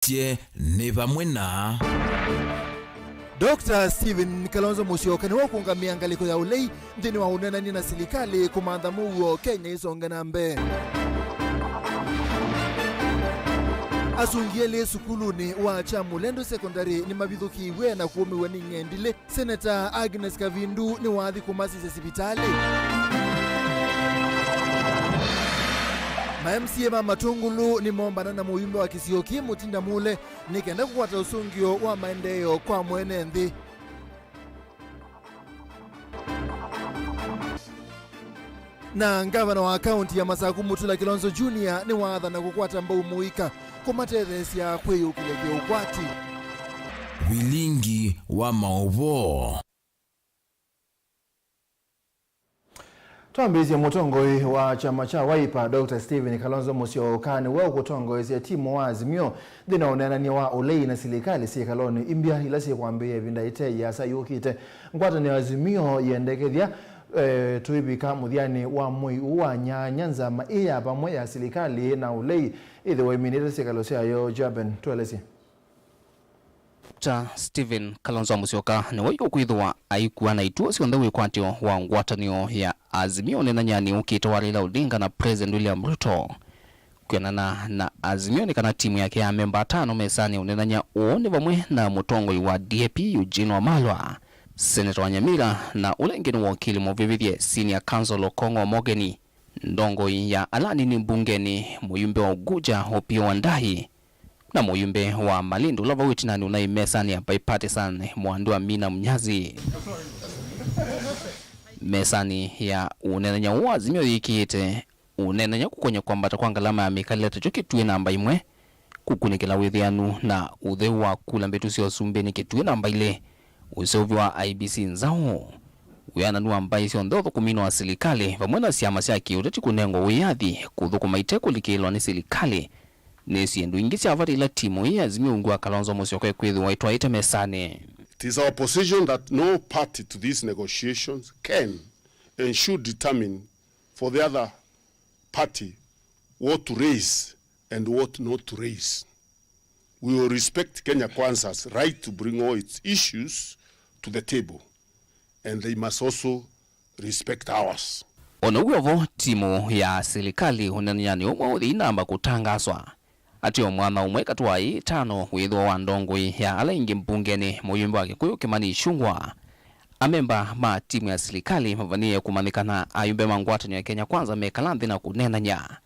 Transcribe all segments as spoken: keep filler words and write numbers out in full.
Tye nĩ vamwe na Doctor Stephen Kalonzo Musyoka nĩwe ũkũngamĩa ngalĩko ya ũlei nthĩnĩ wa ũneenany'a na silikalĩ kũmantha mũuo Kenya ĩsonge na mbee. Asungi elĩ sukulunĩ wa Chamulendo Secondary nĩmavithũkĩiw'e na kũũmĩw'a nĩ ng'endilĩ. Seneta Agnes Kavindu nĩwathi kũmasisya sivitalĩ. Ma M C A ma Matũngũlũ nĩmombana na mũyumbe wa kĩsio kĩĩ Mũtinda Mule nĩ kenda kũkwata ũsũngĩo wa maendeeo kwa mwene nthĩ. Na ngavana wa kaunti ya Masaku Mutula Kilonzo Junior nĩwaathana kũkwata mbau mũika kũmatetheesya kwĩyũkĩlya kĩũkwati. Vilingi wa maũvoo. Twambĩĩsye, mũtongoi wa kyama kya Wiper, Doctor Stephen Kalonzo Musyoka nĩwe ũkũtongoesya timu wa Azimio nthĩnĩ wa ũneenany'a wa ũlei na silikalĩ syĩkalonĩ imbya ila syĩkwambĩĩa ĩvinda ĩte ĩasa yũkĩte. Ngwatanĩo ya Azimio yĩendekethya, eh, tũivika mũthyanĩ wa mwei ũũ wa nyanya nzama ĩ ya vamwe ya silikalĩ na ũlei ĩthĩwa ĩminĩte syĩkalo syayo. Jaben, tũelesye. Doctor Stephen Kalonzo Musyoka nĩwe ũkwĩthĩwa aikua na ituo syonthe wĩkwatyo wa ngwatanĩo ya Azimio ũneenany'anĩ ũkĩte wa Raila Odinga na President William Ruto. Kwĩanana na Azimio nĩ kana timu yake ya amemba atano mesanĩ ya ũneenany'a ũũ nĩ vamwe na mũtongoi wa D A P Eugene Wamalwa, seneta wa Nyamira, na ũla ĩngĩ nĩ wokili mũvĩvĩthye senior counsel Okong'o Omogeni, ndongoi ya ala anini mbungenĩ, mũyumbe wa Ugunja Opiyo Wandayi, na mũyumbe wa Malindi ũla vau ĩtinanĩ ũnaĩ mesanĩ ya bipartisan Mwandu Amina Munyazi. Mesanĩ ya ũneenany'a ũũ Azimio yĩkĩĩte ũneenany'a kũkony'a kwambata kwa ngalama ya mĩkalĩle takyo kĩtuĩ namba ĩmwe, kũkunĩkĩla wĩthĩanu na ũtheu wa kula mbĩtu sya ũsumbĩ nĩ kĩtuĩ namba ilĩ, ũseũvyo wa I E B C nzaũ, wĩananu wa mbaĩ syonthe ũthũkũminĩ wa silikalĩ vamwe na syama sya kĩũteti kũnengwa wĩyathi kũthũkũma ite kũlikĩlwa nĩ silikalĩ, nĩ syĩndũ ingĩ sya vata ila timu ĩĩ ya Azimio ungu wa Kalonzo Musyoka ĩkwĩthĩwa ĩtwaĩte mesanĩ. It is our position that no party to these negotiations can and should determine for the other party what to raise and what not to raise. We will respect Kenya Kwanza's right to bring all its issues to the table, and they must also respect ours. O na ũu wĩ o vo, timu ya silikalĩ ũneenany'anĩ ũmwe ũthi inamba kũtangaswa. Ateo mwanya ũmwe katĩ wa ĩtano wĩthĩwa wa ndongoi ya ala ingĩ mbungenĩ, mũyumbe wa Kĩkũyũ Kĩmani Ichung'wah. Amemba ma timu ya silikalĩ mavanĩĩe kũmanyĩka na ayumbe ma ngwatanĩo ya Kenya Kwanza mekala nthĩ na kũneenany'a.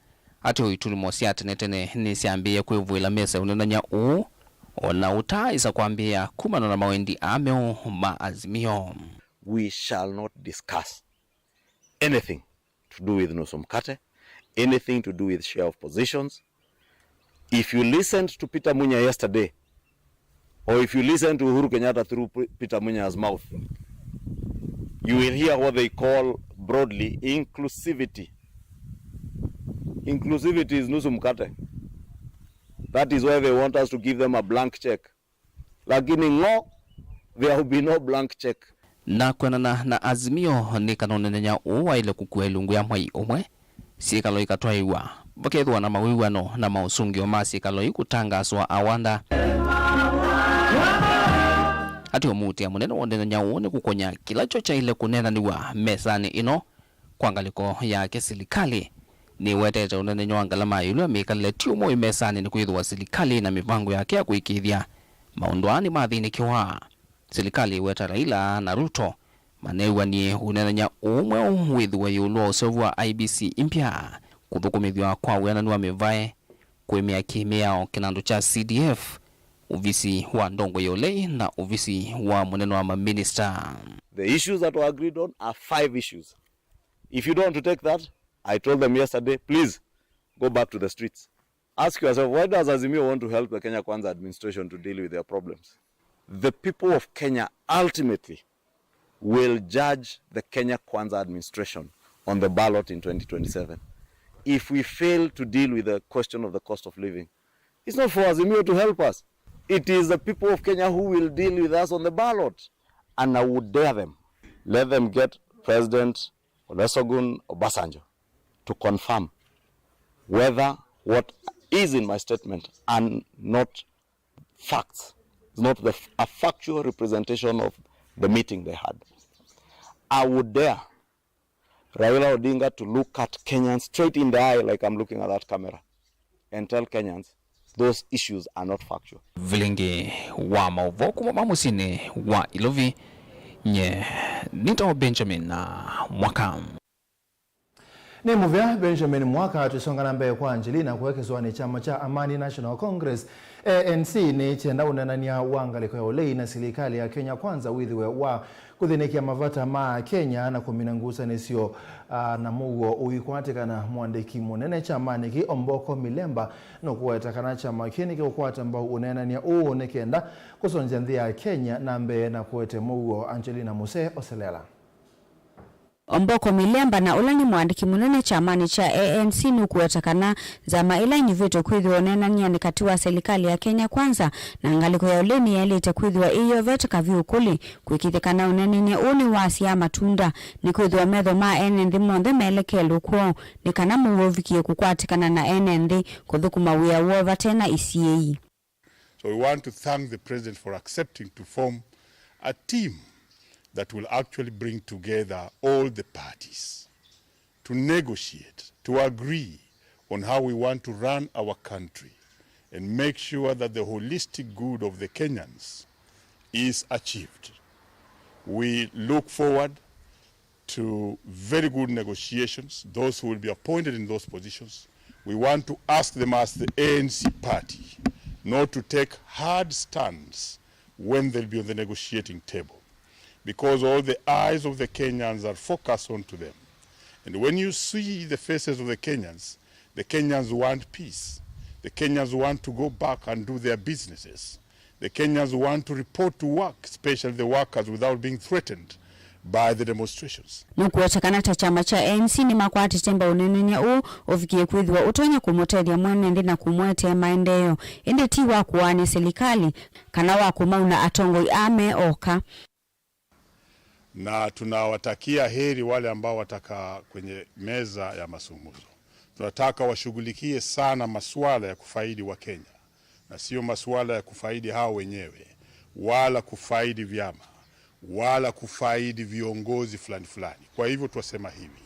Ateo itulumo sya tene tene nĩsyambĩĩe kwĩvũĩla mesa ya ũneenany'a ũũ, o na ũtaaĩsa kwambĩĩa kumana na mawendi aa meũ ma Azimio. We shall not discuss anything to do with nusu mkate, anything to do with share of positions. If you listened to Peter Munya yesterday, or if you listen to Uhuru Kenyatta through P-, Peter Munya's mouth, you will hear what they call broadly inclusivity. Inclusivity is nusu mkate. That is why they want us to give them a blank check. Lakini ng'o, there will be no blank check. Na kwĩanana na Azimio, nĩ kana ũneenany'a ũũ waĩle kũkua ĩlungu ya mwei ũmwe, syĩkalo ikatwaĩwa, vakethĩwa na mawĩw'ano na maũsũngĩo ma syĩkalo ii kũtangaswa awanda. Ateo mũutĩa mũnene wa ũneenany'a ũũ nĩ kũkony'a kĩla kyo kyaĩle kũneenanĩw'a mesanĩ ĩno. Kwa ngalĩko yake, silikalĩ nĩwetete ũneenany'a wa ngalama ya ĩũlũ ya mĩkalĩle ti ũmwe wĩ mesanĩ, nĩkwĩthĩwa silikalĩ na mĩvango yake ya kũĩkĩĩthya maũndũ aa nĩmathĩnĩkĩwa. Silikalĩ ĩweta Raila na Ruto manew'anĩe ũneenany'a ũũ mweũ wĩthĩwe ĩũlũ wa ũseũvyo wa I E B C imbya, kũthũkũmĩthw'a kwa wĩananu wa mĩvae, kũĩmĩa kĩ-mĩao kĩnandũ kya C D F, ovisi wa ndongoi ya ũlei na ovisi wa mũnene wa maminista. The issues that were agreed on are five issues. If you don't want to take that, I told them yesterday, please go back to the streets. Ask yourself, why does Azimio want to help the Kenya Kwanza administration to deal with their problems? The people of Kenya ultimately will judge the Kenya Kwanza administration on the ballot in twenty twenty-seven. If we fail to deal with the question of the cost of living, it's not for Azimio to help us. It is the people of Kenya who will deal with us on the ballot. And I would dare them, let them get President Olusegun Obasanjo to confirm whether what is in my statement are not facts. It's not the, a factual representation of the meeting they had. I would dare Raila Odinga to look at Kenyans straight in the eye like I'm looking at that camera and tell Kenyans those issues are not factual. Vilingi wa maũvoo kuma ma mũsyĩnĩ wa Ilovi, nye nĩtawa Benjamin Mwaka. Nĩ mũvea Benjamin Mwaka. Tũisonga na mbee kwa Angelina. Kũekĩswa nĩ kyama kya Amani National Congress, A N C, nĩ kyenda ũneenany'a wa ngalĩko ya ũlei na silikalĩ ya Kenya Kwanza wĩthĩwe wa kũthĩnĩkĩa mavata ma Kenya na kũmina ngusanĩsyo, ah, na mũuo ũikwatĩkana. Mũandĩki mũnene kyamanĩ kĩ, Omboko Milemba, nũkũweta kana kyama kĩ nĩkĩũkwata mbau ũneenany'a ũũ nĩ kenda kũsongya nthĩ ya Kenya na mbee na kũete mũuo. Angelina Muse oselela. Omboko Milemba, na ũla nĩ mũandĩki mũnene kyamanĩ kya A N C, nũkũweta kana nzama ĩla ĩnyuvĩtwe kwĩthĩwa ũneenany'anĩ katĩ wa silikalĩ ya Kenya Kwanza na ngalĩko ya ũlei nĩyaĩlĩte kwĩthĩwa ĩyovete kavyũ kũlĩ kwĩkĩthya kana ũneenany'a ũũ nĩwasyaa matunda, nĩkwĩthĩwa metho ma ene nthĩ monthe melekelwe kwoo, nĩ kana mũuo ũvikĩe kũkwatĩkana na ene nthĩ kũthũkũma wĩa woo vate na isiĩi. So we want to thank the President for accepting to form a team that will actually bring together all the parties to negotiate, to agree on how we want to run our country and make sure that the holistic good of the Kenyans is achieved. We look forward to very good negotiations, those who will be appointed in those positions. We want to ask them as the A N C party not to take hard stands when they'll be on the negotiating table, because all the eyes of the Kenyans are focused onto them. And when you see the faces of the Kenyans, the Kenyans want peace. The Kenyans want to go back and do their businesses. The Kenyans want to report to work, especially the workers, without being threatened by the demonstrations. Nũkũweta kana ta kyama kya A N C nĩmakwatĩte mbau ũneenany'a ũũ ũvikĩe kwĩthĩwa ũtonya kũmũtethya mwene nthĩ na kũmũetee maendeeo, ĩndĩ ti wa kũaany'a silikalĩ kana wa kũmauna atongoi aa me oka. Na tunawatakia heri wale ambao watakaa kwenye meza ya mazungumzo. Tunataka washughulikie sana masuala ya kufaidi wa Kenya, na sio masuala ya kufaidi hao wenyewe, wala kufaidi vyama, wala kufaidi viongozi fulani fulani. Kwa hivyo, twasema hivi,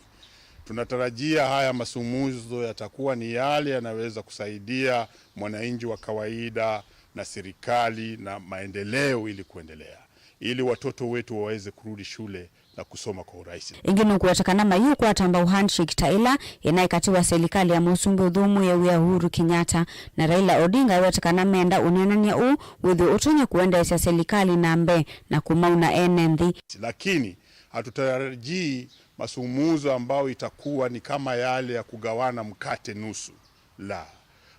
tunatarajia haya mazungumzo yatakuwa ni yale yanaweza kusaidia mwananchi wa kawaida na serikali na maendeleo ili kuendelea, ili watoto wetu waweze kurudi shule na kusoma kwa urahisi. Ĩngĩ nũkũweta kana mayĩũkwata mbau handshake ta ĩla ĩnaĩ katĩ wa silikalĩ ya Mũsumbĩ ũthũmũĩe wĩa Uhuru Kenyatta na Raila Odinga. Eweta kana menda ũneenany'a ũũ wĩthĩwe ũtonya kũendeesya silikalĩ na mbee na kũmauna ene nthĩ. Lakini hatutarajii mazungumzo ambayo itakuwa ni kama yale ya kugawana mkate nusu. La,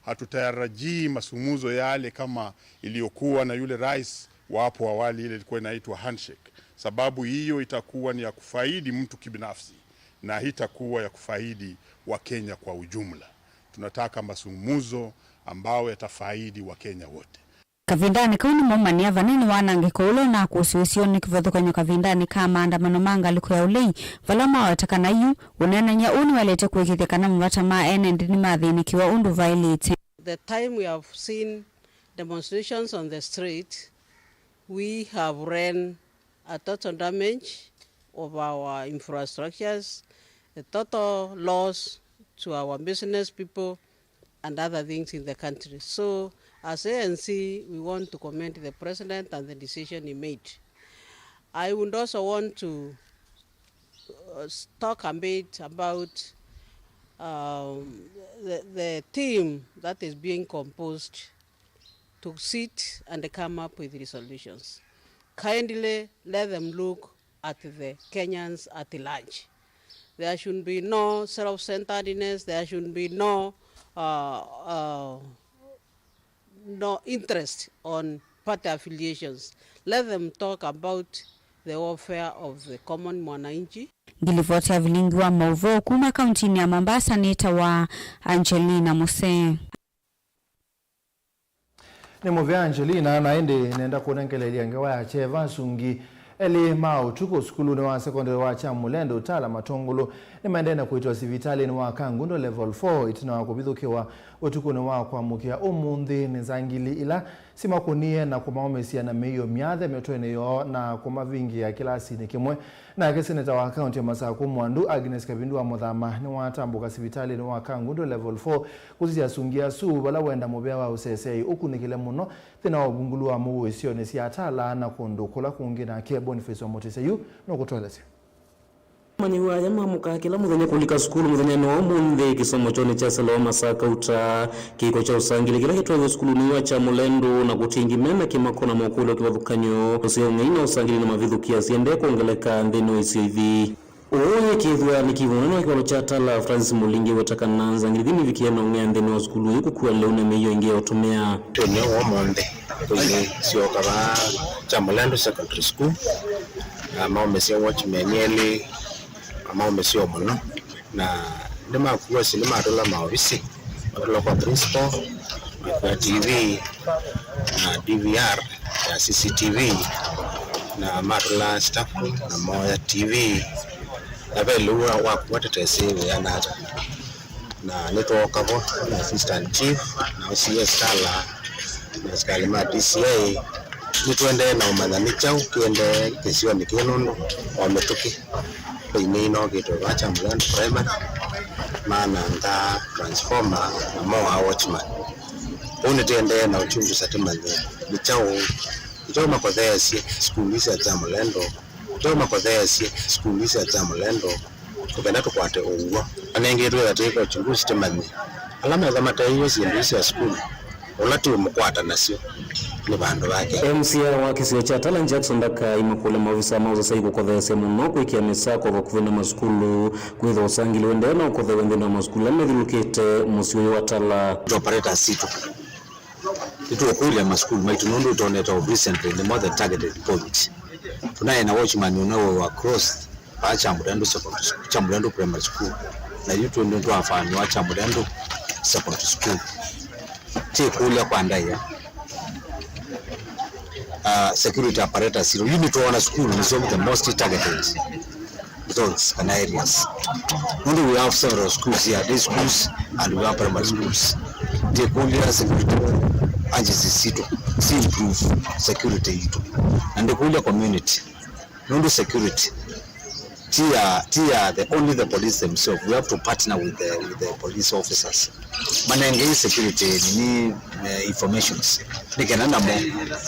hatutarajii mazungumzo yale kama iliyokuwa na yule rais wa hapo awali, ile ilikuwa inaitwa handshake, sababu hiyo itakuwa ni ya kufaidi mtu kibinafsi na haitakuwa ya kufaidi Wakenya kwa ujumla. Tunataka mazungumzo ambayo yatafaidi Wakenya wote. Kavindanĩ kau nĩmo manĩa vanene wanangĩko ũla ũnakũsĩwe syoonĩ kĩvathũkany'o kavindanĩ ka maandamano ma ngalĩko ya ũlei, vala maweta kana yu ũneenany'a ũũ nĩwaĩlĩte kũĩkĩĩthya kana mavata ma ene nthĩ nĩmathĩnĩkĩwa ũndũ vaĩlĩte. The time we have seen demonstrations on the street, we have ran a total damage of our infrastructures, a total loss to our business people, and other things in the country. So, as A N C, we want to commend the president and the decision he made. I would also want to, uh, s-, talk a bit about, um, the, the team that is being composed to sit and come up with resolutions. Kindly let them look at the Kenyans at large. There should be no self-centeredness, there should be no, uh, uh, no interest on party affiliations. Let them talk about the welfare of the common mwananchi. Ngilivoti ya vilingi wa maũvoo kuma kauntinĩ ya Mombasa nĩtawa Angelina Musee. Nĩ mũvea Angelina, na ĩndĩ nenda kũnengeleelya ngewa ya kyeva. Asungi elĩ ma ũtukũ sukulunĩ wa sekondalĩ wa Kyamulendo Utala Matũngũlũ nĩmaendee na kũitwa sivitalĩnĩ wa Kangundo Level four ĩtina wa kũvithũkĩwa Ũtukũnĩ wa kwamũkĩa ũmũnthĩ, nĩ nzangili ila simakũnie na kũmaũmĩsya na mĩio myathe mĩtwenĩ yoo na kũmavingĩa kĩlasinĩ kĩmwe. Nake seneta wa kaũnti ya Masakũ Mwandu, Agnes Kavindu wa Mũthama, nĩwatambũka sivitalĩnĩ wa Kangundo Level four kũsisya asungi asu vala wenda mũvĩa wa ũseseei ũkunĩkĩle mũno thĩna wa ũvungũlu wa mũuo isionĩ sya Atala na kũndũ kũla kũngĩ. Nake Boniface wa Mũtĩsya yu nũkũtũelesya. Amanyĩw'a aya mamũkaa kĩla mũthenya kũlika sukulu mũthenyanĩ wa ũmũnthĩ. Kĩsomo kyoo nĩkyaselewa masaa kauta. Kĩko kya ũsangĩli kĩla kĩtwaĩwe sukulunĩ wa Kyamũlendũ na kũtingi mena kĩmako na mokũlyo kĩvathũkany'o. Ũseo ng'ei na ũsangĩli na mavithũkĩa siendee kwongeleka nthĩnĩ wa isio ithi. Ũũ yĩkĩĩthw'a nĩ kĩvũnano wa kĩwalo kya Tala, Francis Mũlingi, weta kana nzangĩli ithi nivikie na ũng'ea nthĩnĩ wa sukulu ũyũ kũkua lĩu na mĩio ĩngĩ ya ũtũmĩa. Tũnĩ ũmũnthĩ, tũinĩ syoka vaa Kyamũlendũ Secondary School, na maũmĩsya watchman elĩ, na maũmĩsya mũno, na nĩmakuwa si nĩmatũla maovisi, matũla kwa principal, makua T V na D V R ya C C T V, na matũla staff na moya T V, na ve lĩu wa- wakuwa tũtesĩ wĩa nata. Na nĩtwooka vo na assistant chief na O C S Tala na asikalĩ ma D C I, nĩtũendee na ũmanya nĩ kyaũ kĩendee kĩsionĩ kĩĩ, nũndũ o mĩtũkĩ ĩinĩ inookĩtwe vaa Kyamũlendũ Primary, mananga transformer na moa watchman. Kwoou nĩtũendee na ũkyungusa tũmanye nĩ kyaũ, nĩ kyaũ makotheesye sukulu ii sya Kyamũlendũ, nĩ kyaũ makotheesye sukulu ii sya Kyamũlendũ, nĩ kana tũkwate ũw'o. Anengetwe atĩka uchunguzi tũmanye ala metha mateeiwe syĩndũ ii sya sukulu, ũla tũũmũkwata nasyo nĩ vandũ vake. M C A wa kĩsio kya Tala, Jackson Ndaka, aimakũlya maovisa ma ũseseei kũkotheesya mũno kwĩkĩa mĩsako vakuvĩ na masukulu, kwĩthwa ũsangĩli ũendee na ũkotheew'a nthĩnĩ wa masukulu ala methyũlũlũkĩte mũsyĩ ũyũ wa Tala. Operators sitũ, nĩtũũkũlya masukulu maitũ nũndũ tũonete of recently nĩmo the targeted point. Tũnaĩ na watchman ũna wa cross vaa Kyamũlendũ Secondary School, Kyamũlendũ Primary School, na yu twĩ nĩtwafanĩwa Kyamũlendũ Secondary School. Kyĩkũlya kwa ndaĩa, uh, security apparatus, yu nĩtwoona sukulu nĩsyo the most targeted zones kana areas. Nũndũ we have several schools here, day schools and we have primary schools. Ndĩkũlya security agencies sitũ si improve security yitũ, na ndĩkũlya community, nũndũ security ti ya, ti ya the, only the police themselves. We have to partner with the, with the police officers. Manengei security nini, eh, informations, nĩ kana namo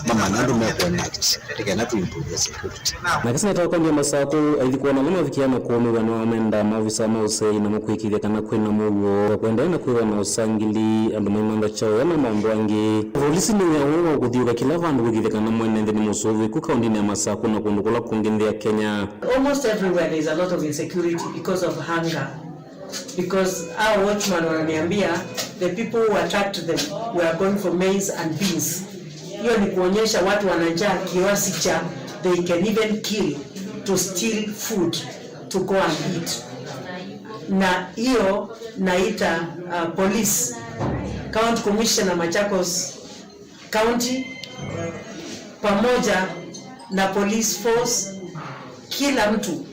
mamanya ũndũ mekũenact, nĩ kana tũ improve the security. Nake seneta wa kaunti ya Masakũ aithi kwona ala mavikĩa na kũũmĩw'a nĩwamenda maovisa ma ũseseei namo kwĩkĩĩthya kana kwĩna mũuo, kũendeea na kwĩthwa na ũsangĩli, andũ maimantha kyaũ na maũndũ angĩ. Volisi nĩ wĩa woo wa kũthiũka kĩla vandũ kwĩkĩĩthya kana mwene nthĩ nĩ mũsũvĩĩku kauntinĩ ya Masakũ na kũndũ kũla kũngĩ nthĩ ya Kenya. Almost everywhere there is a lot of insecurity because of hunger. Because our watchman wananiambia the people who attacked them were going for maize and beans. Hiyo ni kuonyesha watu wana njaa kiasi cha they can even kill to steal food to go and eat. Na hiyo naita, uh, police, County Commissioner Machakos County, pamoja na police force, kila mtu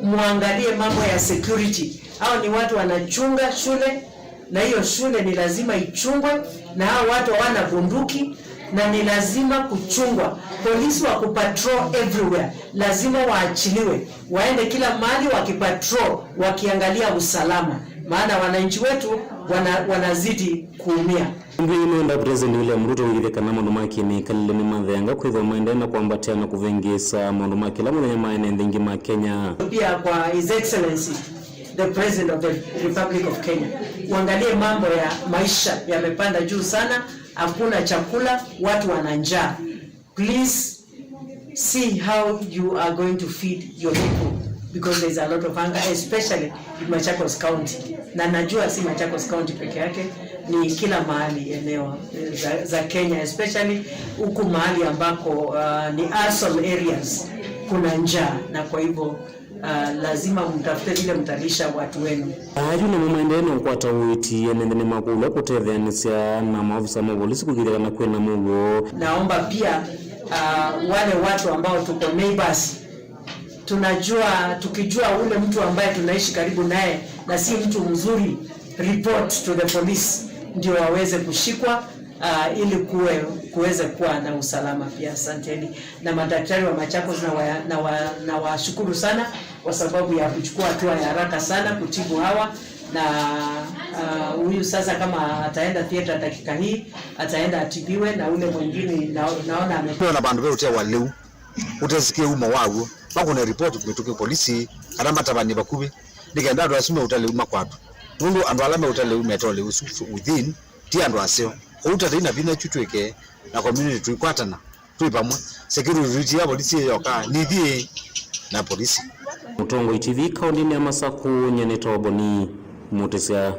muangalie mambo ya security. Hao ni watu wanachunga shule, na hiyo shule ni lazima ichungwe, na hao watu hawana bunduki, na ni lazima kuchungwa. Polisi wa kupatrol everywhere lazima waachiliwe, waende kila mahali wakipatrol, wakiangalia usalama, maana wananchi wetu wana-, wanazidi kuumia. Nthĩ ĩno enda President William Ruto wĩkĩthye kana maũndũ ma kĩmĩkalĩle nĩmatheanga kwĩthwa maendee na kwambatĩa na kũvĩngĩĩsa maũndũ ma kĩla mũthenya ma ene nthĩ ingĩ ma Kenya. Pia kwa His Excellency, the President of the Republic of Kenya, uangalie mambo ya maisha yamepanda juu sana, hakuna chakula, watu wana njaa. Please see how you are going to feed your people, because there is a lot of hunger, especially in Machakos County. Na najua si Machakos County peke yake, ni kila mahali eneo, eh, za, za Kenya, especially huku mahali ambako, uh, ni arsenal areas, kuna njaa, na kwa hivyo, uh, lazima mtafute vile mtalisha watu wenu. Ayu namo maendee na ũkwata ũiiti ene nthĩ nĩmakũlw'a kũtetheanĩsya na maovisa ma volisi kũĩkĩĩthya kana kwĩna mũuo. Naomba pia, uh, wale watu ambao tuko neighbors, tunajua, tukijua ule mtu ambaye tunaishi karibu naye na si mtu mzuri, report to the police. ndio waweze kushikwa, ah, ili kuwe, kuweze kuwa na usalama pia. Asanteni. Na madaktari wa Machakos na wa, na wa, na washukuru sana kwa sababu ya kuchukua hatua ya haraka sana kutibu hawa, na, ah, huyu sasa kama ataenda theater dakika hii, ataenda atibiwe, na ule mwingine na, naona ame- Kwĩna vandũ ve ũtee wa lĩu, ũtesikie umo waw'o, makũne ripoti mĩtũkĩ polisi, kana matavany'e vakuvĩ, nĩ kenda andũ asu meũta lĩu makwatwe. Nũndũ andũ ala meũta lĩu meta lĩu ũsu within, ti andũ aseo. Kwoou tatei na vinya tu twĩke na community tũikwatana, twĩ vamwe. Security ya polisi ĩ yoka, nithyĩ na polisi. Mũtongoi T V kaũndĩnĩ ya Masakũ, nyie nĩ Toboni Mũtĩsya.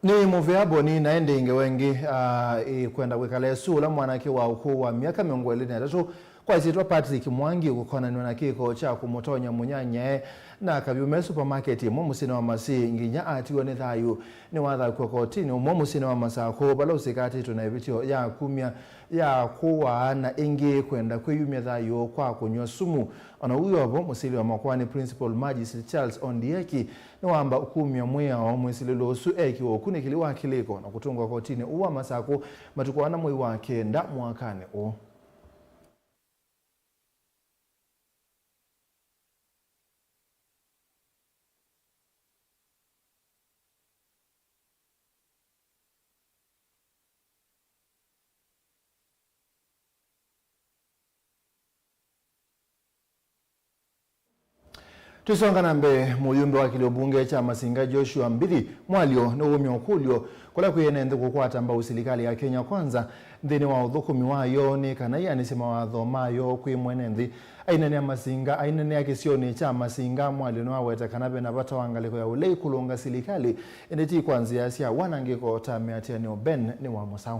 Nĩ mũvea Boni, na ĩndĩ ngewa ĩngĩ, ah, ĩkwenda kwĩkala ĩsu ũla mwanake wa ũkũũ wa myaka mĩongo ĩlĩ na ĩtatũ kwa ĩsyĩtwa Patrick Mwangi ũkonanw'a na kĩko kya kũmũtonya mũnyanyae na kavyũ me supermarket ĩmwe mũsyĩnĩ wa Masii nginya atiwa nĩ thayũ. Nĩwathakw'a kotinĩ ũmwe mũsyĩnĩ wa Masakũ, vala ũsikatĩtwe na ĩvĩtyo ya kumya, ya kũaa, na ĩngĩ kwenda kwĩyumya thayũ kwa kũnyw'a sumu. O na ũu wĩ o vo, mũsili wa makoani Principal Magistrate Charles Ondieki nĩwamba kumya mwĩao mwĩsilĩlo ũsu eekiwe ũkunĩkĩli wa kĩlĩko na kũtũngwa kotinĩ ũũ wa Masakũ matukũ ana mwei wa kenda mwakanĩ ũũ. Tũisonga na mbee, mũyumbe wa kĩlio mbunge kya Masinga Joshua Mbithi Mwalyo nĩwumya ũkũlyo kũla kwĩ ene nthĩ kũkwata mbau silikalĩ ya Kenya Kwanza nthĩnĩ wa ũthũkũmi wayo nĩ kana ĩanĩsye mawatho mayo kwĩ mwene nthĩ. Ainenea Masinga, ainenea kĩsionĩ kya Masinga, Mwalyo nĩwaweta kana vena vata wa ngalĩko ya ũlei kũlũnga silikalĩ, ĩndĩ ti kwa nzĩa sya wanangĩko ta mĩatĩanĩo. Ben nĩ wa mũsaũ.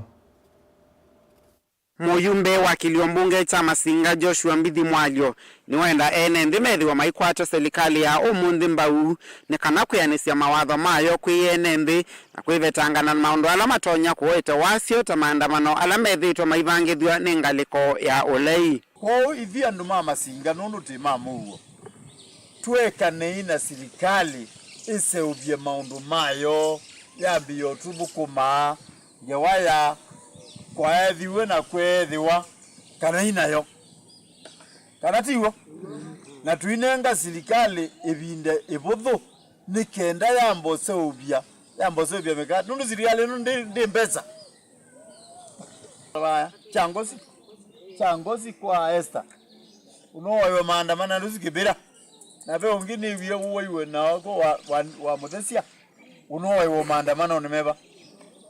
Mũyumbe wa kĩlio mbunge kya Masinga Joshua Mbithi Mwalyo nĩwenda ene nthĩ methĩwa maikwata silikalĩ ya ũmũnthĩ mbau nĩ kana kwĩanĩsya mawatho mayo kwĩ ene nthĩ na kwĩvetanga na maũndũ ala matonya kũete wasyo ta maandamano ala methĩĩtwe maivangĩthw'a nĩ ngalĩko ya ũlei. Kwoou ithyĩ andũ ma Masinga, nũndũ twĩ ma mũuo, tũekanei na silikalĩ ĩseũvye maũndũ mayo, yambĩĩe ũtũthũkũmaa ngewa ya kwaethiwe na kweethĩwa kana inayo, kana ti w'o? Na tũinenga silikalĩ ĩvinda ĩvũthũ nĩ kenda yamba ũseũvya, yamba ũseũvya mĩka, nũndũ silikalĩ ĩno ndĩ, ndĩ mbesa. Vaya, kya ngosi, kya ngosi kwa Esther. Ũnooaiwe maandamano ndusi kĩvĩla. Na ve ũngĩ nĩwie ũwaiwe na wako wa, wa, wa mũthesya. Ũnooaiwe maandamanonĩ meva.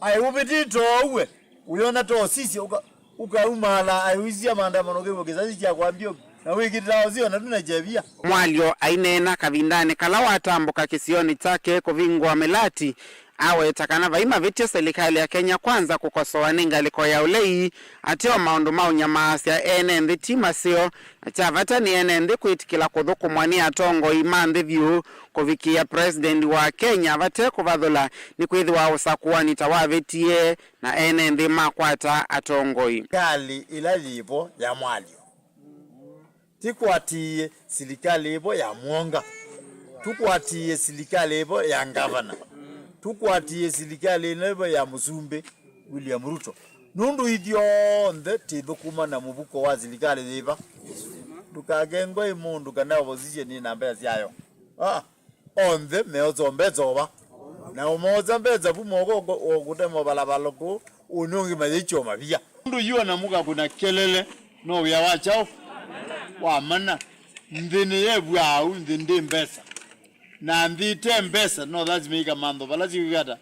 Aĩ ũvĩtĩte ũue, ũyona ta ũsisye, ũka, ũkaumala, aĩ ũisya maandamano kĩw'o kĩsasi kya kwambio, na wĩkĩtaa ũsio na tuna kyevia. Mwalyo aineena kavindanĩ kala watambũka kĩsionĩ kyake kũvingũa mĩlati, aweta kana vai mavĩtyo silikalĩ ya Kenya Kwanza kũkosoa nĩ ngalĩko ya ũlei, ateo maũndũ ma ũnyamaasya ene nthĩ ti maseo, na kya vata nĩ ene nthĩ kwĩtĩkĩla kũthũkũmwa nĩ atongoi ma nthĩ vyũ kũvikĩa President wa Kenya vate kũvathũla, nĩkwĩthĩwa ũsakũani ta wavĩtie na ene nthĩ makwata atongoi. Silikalĩ ĩla yĩvo ya Mwalyo. Tĩkwatĩĩe silikalĩ ĩvo ya Mwonga. Tũkwatĩĩe silikalĩ ĩvo ya ngavana. Tũkwatĩĩe silikalĩ ĩno ĩvo ya mũsumbĩ William Ruto. Nũndũ ithyonthe tĩthũkũma na mũvuko wa silikalĩ yĩva. Ndũkakengwe ĩ mũndũ kana opposition ĩna mbesa syayo. Ah, onthe meosa mbesa ova. Na ũmoosa mbesa vu moko kũtema ũvalavalu kũu, ũnĩ ũngĩ mayĩkyo mavia. Nũndũ yu ona mũkakũna kelele, no wĩa wa kyaũ? Wa mana. Nthĩ nĩyevw'aa au, nthĩ ndĩ mbesa. Na nthĩ ĩte mbesa, no lazima ikamantho vala sikwĩka ata?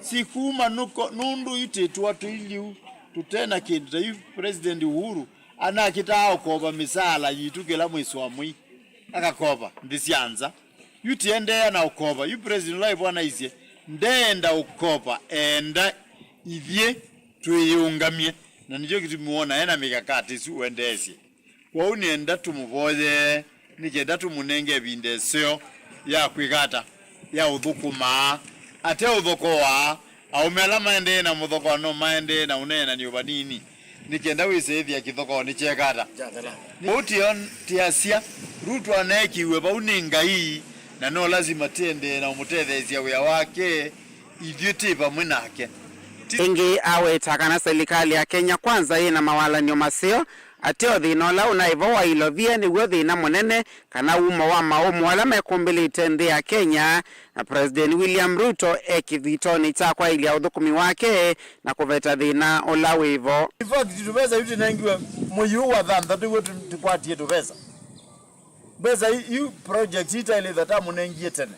Sikuma nũko, nũndũ yu tĩtũa tũiliu, tũte na kĩndũ. Ta yu President Uhuru anakĩtaa ũkova mĩsaala yitũ kĩla mwĩsĩ wa mwei, akakova nthĩ sya nza. Yu tiendeea na ũkova. Yu President ũla ĩvo anaisye, ndeenda ũkova, eenda ithyĩ twĩyĩũngamye. Na nĩkyo kĩtumi wona ena mikakati ĩsu ũendeesye. Kwoou nĩenda tũmũvoyee nĩ kenda tũmũnenge ĩvinda ĩseo ya kwĩka ata? Ya ũthũkũmaa. Ate ũthokoa, aũme ala maendee na mũthokoa no maendee na ũneenany'o vanini. Nĩ kenda wĩsĩ ĩthĩa kĩthokoo nĩkyeka ata? Kyathela. Ũu tĩo tĩasya, Ruto aneekiw'e vau nĩ Ngai, Na no lasima tĩendee na ũmũtetheesya wĩa wake, ithyĩ twĩ vamwe nake. Ti- Ĩngĩ aweta kana silikalĩ ya Kenya Kwanza yĩ na mawalany'o maseo ateo thĩna ũla ũnaĩ vo wa ilovia nĩw'o thĩna mũnene kana wumo wa maũmũ ala mekũmbĩlĩte nthĩ ya Kenya, na President William Ruto e kĩthitonĩ kya kwaĩlya ũthũkũmi wake na kũveta thĩna ũla wĩ vo. In fact, tũvesa yu tũnengiwe mũiũ wa thanthatũ iwe tũ-, tũkwatie tũvesa. Mbesa i-, iu project itaĩlĩtha tamũnengie tene.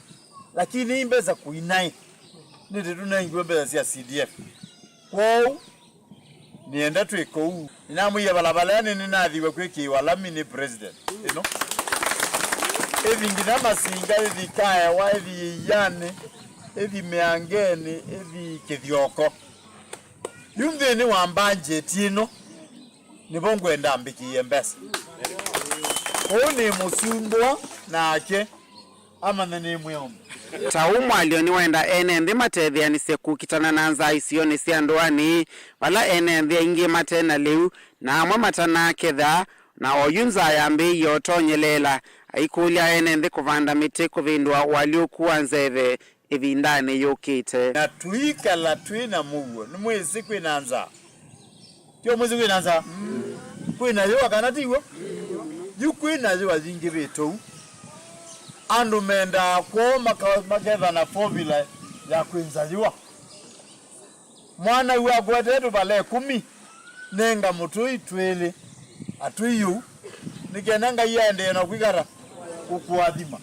Lakini i mbesa kũinaĩ. Nĩtĩ tũnengiwe mbesa sya C D F. Kwoou, nĩenda twĩ kũu. Nĩnamwĩie vala valea nĩ nĩnathiwe kwĩkĩĩwa lami nĩ president. Ĩno. Ĩthi nginya Masinga, ĩthi Kaewa, ĩthi Ianĩ, ĩthi Mĩangenĩ, ĩthi Kĩthyoko. Yu nthĩnĩ wa mbanjeti ĩno, nĩvo ngwenda mbĩkĩĩe mbesa. Ũũ nĩ mũsumbwa nake amanye nĩ mwĩombo. Ta ũu mwalyo nĩwenda ene nthĩ matetheanĩsye kũkitana na nzaa isionĩ sya ndũanĩ, vala ene nthĩ aingĩ mate na lĩu, na amwe matanaketha, na oyu nzaa yambĩĩie ũtonyeleela, aikũlya ene nthĩ kũvanda mĩtĩ kũvĩndũa ũalyũku wa nzeve ĩvindanĩ yũkĩte. Na tũikala twĩ na mũuo, nĩmwĩsĩ kwĩ na nzaa. Tyo mwĩsĩ kwĩ na nzaa? Kwĩ na yũa kana ti w'o? Yu kwĩ na yũa yingĩvĩte ũu. Andũ mendaa kwoo maka-, maketha na formula ya kwĩnza yũa. Mwana yu akwetee tũvala ĩkũmi, nenga mũtũi twĩlĩ, atũi ũu, nĩ kenda Ngai aendee na kwĩkata kũkũathima.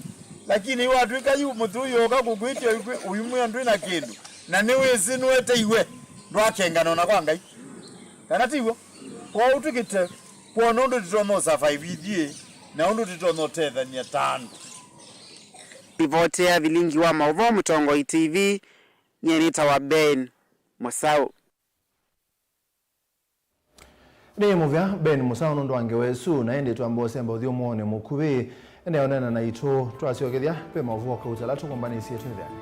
Lakini watw'ĩka yu mũtũi ũka kũkwĩtya ũimwĩa ndwĩ na kĩndũ, na nĩwĩsĩ nũeteiwe, ndwakengana ona kwa Ngai. Kana ti w'o? Kwoou tũkĩte kwona ũndũ tũtonya ũsurvive ithyĩ, na ũndũ tũtonya ũtethany'a ta andũ. Ivoti ya vilingi wa maũvoo Mũtongoi T V, nyie nĩtawa Ben Mũsaũ. Nĩ mũvea Ben Mũsaũ nũndũ wa ngewa ĩsu, na ĩndĩ twamba ũsemba ũthyũmũonĩ mũkuvĩ. Ene ũneena naitũ twasyokethya ve maũvoo kauta ala tũkũmbanĩsye twĩthĩane.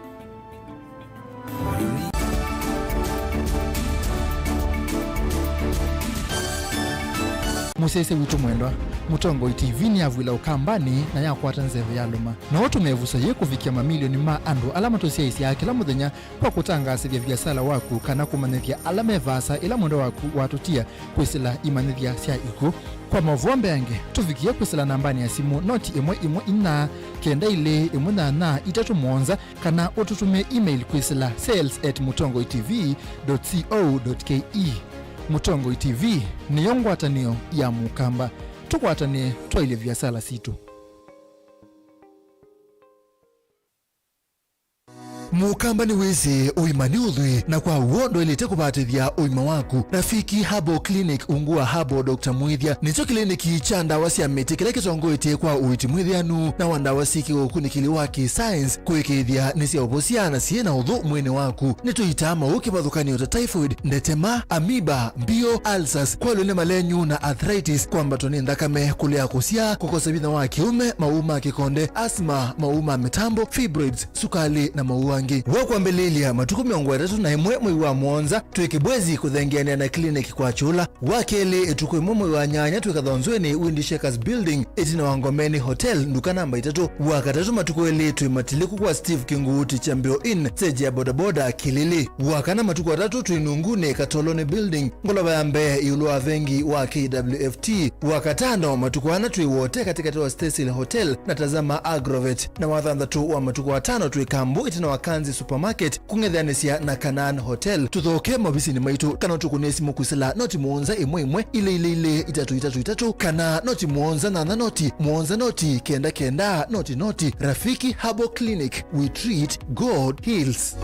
Mũsyaĩĩsya witũ mwendwa, Mũtongoi T V nĩyavw'ĩla Ũkambanĩ na yakwata nzeve yalũma. No ũtũme ĩvuso yĩĩ kũvikĩa mamilioni ma andũ ala matũsyaĩĩsyaa kĩla mũthenya kwa kũtangaasĩthya viasala waku kana kũmanyĩthya ala me vaasa ĩla mwendwa waku watũtia kwĩsĩla imanyĩthya sya ikw'ũ. Kwa maũvoo mbeange, tũvikĩe kwĩsĩla nambanĩ ya simũ noti ĩmwe ĩmwe inya kenda ilĩ ĩmwe nyanya itatũ mũonza, kana ũtũtũmĩe email kwĩsĩla sales at mũtongoi T V dot co dot K E. Mũtongoi T V nĩyo ngwatanĩo ya Mũkamba. Tũkwatanĩe twaĩlye viasala sitũ. Mũkamba nĩwĩsĩ ũima nĩ ũthwii, na kwa w'o ndwaĩlĩte kũvatĩthya ũima waku. Rafiki Herbal Clinic ungu wa Herbal Doctor Mwĩthya nĩkyo kĩliniki kya ndawa sya mĩtĩ kĩla kĩtongoetye kwa ũiiti mwĩthĩanu na wa ndawa syĩ kĩũkunĩkĩli wa kĩ-science kũĩkĩĩthya nĩ sya ũvosya na syĩ na ũthũ mwĩĩnĩ waku. Nĩtũitaa maũũ kĩvathũkany'o ta typhoid, ndetema, amoeba, mbio, ulcers, kwalw'a nĩ malenyu na arthritis, kwambatwa nĩ nthakame, kũlea kũsyaa, kũkosa vinya wa kĩũme, maũũ ma kĩkonde, asthma, maũũ ma mĩtambo, fibroids, sukalĩ, na maũũ angĩ. Wa kwambĩlĩĩlya, matukũ mĩongo ĩtatũ na ĩmwe mwei wa mũonza, twĩ Kibwezi kũthengeanĩa na clinic kwa kyũla. Wa kelĩ, ĩtukũ ĩmwe mwei wa nyanya, twĩ Kathonzweni, Windy Shakers Building, ĩtina wa Ngomeni Hotel, nduka namba itatũ. Wa katatũ, matukũ elĩ, twĩ Matiliku kwa Steve Kinguuti, Chambio Inn, stage ya bodaboda, Kilili. Wa kana, matukũ atatũ, twĩ Nunguni, Katoloni Building, ngolova ya mbee ĩũlũ wa vengi wa K W F T. Wa katano, matukũ ana, twĩ Wote, katĩkatĩ wa Stacyl Hotel na Tazama Agrovet. Na wa thanthatũ wa matukũ atano, twĩ Kambu, ĩtina wa Kanzi Supermarket, kũng'ethanĩsya na Canaan Hotel. Tũthooke maovisinĩ maitũ kana ũtũkũnĩe simũ kwĩsĩla noti mũonza ĩmwe ĩmwe, ilĩ ilĩ ilĩ, itatũ itatũ itatũ, kana noti mũonza nyanya noti, mũonza noti, kenda kenda, noti noti. Rafiki Herbal Clinic, we treat, God heals.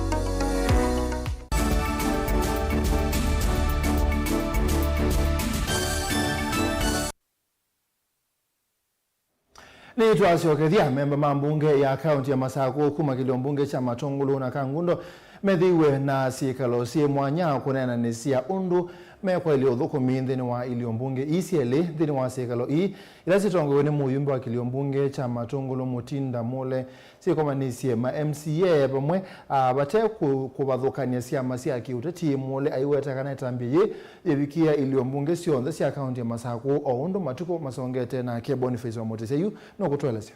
Nĩtwasyokethya, amemba ma mbunge ya kaũnti ya Masakũ kuma kĩlio mbunge kya Matũngũlũ na Kangundo methĩiwe na syĩkalo syĩ mwanya kũneenanĩsya ũndũ mekwaĩlya ũthũkũmi nthĩnĩ wa ilio mbunge ii syelĩ nthĩnĩ wa syĩkalo ii ila syĩtongoew'e nĩ mũyumbe wa kĩlio mbunge kya Matũngũlũ Mũtinda Mũle. Syĩkomanisye ma M C A vamwe, a, vate kũ-, kũvathũkany'a syama sya kĩũteti. Mũle aiweta kana ĩtambya yĩĩ yĩvikĩĩa ilio mbunge syonthe sya kaũnti ya Masakũ o ũndũ matukũ masongete, nake Boniface wa Mũtĩsya yu nũkũtũelesya.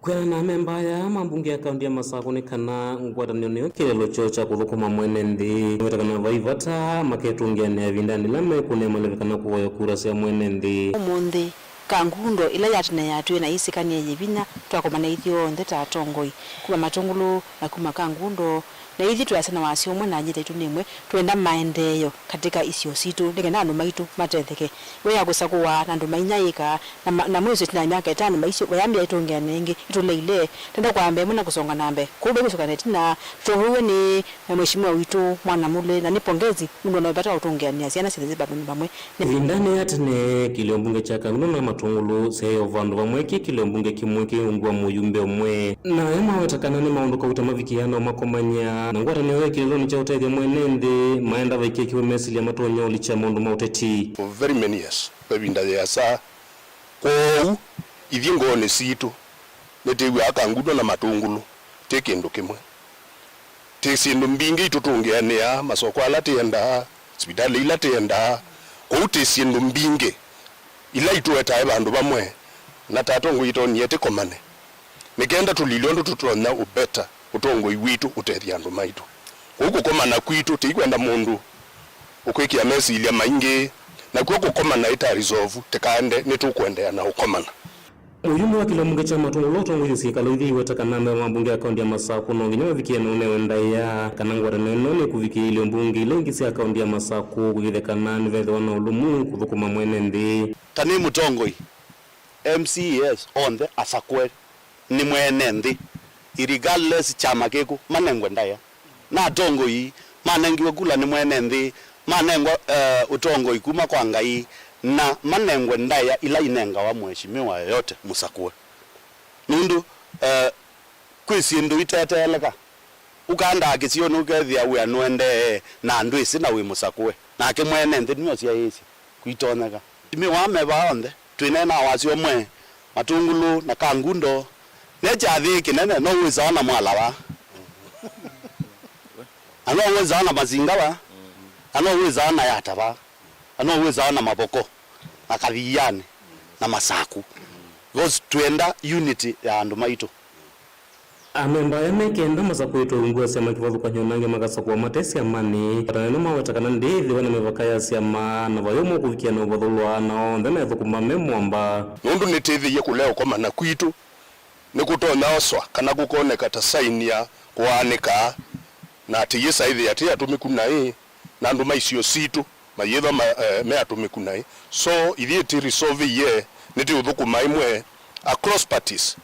Kwĩana na amemba aya ma mbunge ya kaũnti ya Masakũ nĩ kana ngwatanĩo nĩyo kĩeleelo kyoo kya kũthũkũma mwene nthĩ. Nĩweta kana vai vata maketũngĩanĩa ĩvindanĩ yĩla mekũnea maleve kana kũvoya kura sya mwene nthĩ. Ũmũnthĩ, Kangundo ĩla ya tene yatwĩe na yĩsĩkanĩe yĩ vinya, twakomana ithyonthe ta atongoi, kuma Matũngũlũ na kuma Kangundo, na ithyĩ twĩasya na wasya ũmwe na nyie taitũ nĩ ĩmwe, twenda maendeeo katika isio sitũ, nĩ kenda andũ maitũ matetheke. Ĩwe ya kũsakũwa na andũ mainyaĩĩka, na ma-, na mwĩsĩ ĩtina ya myaka ĩtano maisyo, vayambĩa ĩtũngĩanĩe ĩngĩ, ĩtũleile, twenda kwaa mbee mũno na kũsonga na mbee. Kwoou vai kũsũkana ĩtina, tũtongoew'e nĩ, eh, Mheshimiwa witũ, Mwana Mũle, na nĩ pongezi, nũndũ ona vata wa ũtũngĩanĩa syana syonthe syĩ vandũnĩ vamwe. Ĩvindanĩ ya tene, kĩlĩo mbunge kya Kangundo na Matũngũlũ syaĩ o vandũ vamwe, kĩ kĩlĩo mbunge kĩmwe kĩ ungu wa mũyumbe ũmwe. Na aya maweta kana nĩ maũndũ kauta mavikĩaa na ũmakomany'a, na ngwatanĩo ya kĩlĩlonĩ kya ũtethya mwene nthĩ, maenda vaikĩe kĩw'ũ mesilya matonya ũlikya maũndũ ma ũteti. For very many years, kwa ĩvinda yĩasa. Kwoou, ithyĩ ngoonĩ sitũ, nĩtwĩw'aa Kangundo na Matũngũlũ twĩ kĩndũ kĩmwe. Twĩ syĩndũ mbingĩ itũtũngĩanĩaa, masoko ala twendaa, sivitalĩ ila twendaa. Kwoou twĩ syĩndũ mbingĩ ila itũetae vandũ vamwe, na ta atongoi itonie tũkomane, nĩ kenda tũlilye ũndũ tũtonya ũbeta ũtongoi witũ ũtethya andũ maitũ. Kwoou kũkomana kwitũ tĩikwenda mũndũ ũkwĩkĩa mesilya maingĩ, nakw'o kũkomana ĩta resolve, tĩkaende nĩtũkũendeea na ũkomana. Mũyumbe wa kĩlĩo mbunge kya Matũngũlũ ũtongoesye syĩkalo ithyĩ iweta kana amemba ma mbunge ya kaũnti ya Masakũ no nginya mavikĩe na ũnewe ndaĩa kana ngwatanĩo ĩno nĩkũvikĩĩa ilĩo mbunge ila ingĩ sya kaũnti ya Masakũ kũkĩthya kana nĩvethĩwa na ũlũmu kũthũkũma mwene nthĩ. Ta nĩ mũtongoi, M C As onthe asakũe nĩ mwene nthĩ, irregardless kyama kĩkũ, manengwe ndaĩa. Na atongoi manengiwe kula nĩ mwene nthĩ, manengwa, eh, ũtongoi kuma kwa Ngai, na manengwe ndaĩa ila inengawa mheshimiwa yoyote mũsakũe. Nũndũ, eh, kwĩ syĩndũ iteteeleka. Ũkandaa kĩsionĩ ũkethĩa wĩa nũendee na ndwĩsĩ na wĩ mũsakũe. Nake mwene nthĩ nĩwe ũsyaĩĩsye. Kwitonyeka. Mheshimiwa me vaa onthe, twĩneenaa wasya ũmwe, Matũngũlũ na Kangundo, ne kyathĩ kĩnene, no wĩsawa na mwala vaa, na no wĩsawa na masinga vaa, na no wĩsawa na yata vaa, na no wĩsawa na mavoko, na kathianĩ, na masaku. Because twĩenda unity ya andũ maitũ. Amemba aya me kenda masakũĩtwe ungu wa syama kĩvathũkany'o, na angĩ makasakũwa mate syamanĩ. Ata nĩno maweta kana ndĩĩthĩwa na mĩvaka ya syama, na vai ũmwe ũkũvikĩa na ũvathũlwa, na onthe methũkũma me mũamba. Nũndũ nĩtĩthĩie kũlea ũkomana kwitũ nĩkũtonya oswa kana kũkoneka ta saini ya kũaanĩka, na atĩ yĩsa ĩthĩa atĩ atũmĩku naĩ, na andũ ma isio sitũ mayĩthwa ma, eh, me atũmĩku naĩ. So, ithyĩ tĩ resolve-ĩe, nĩtĩũthũkũma ĩmwe across parties.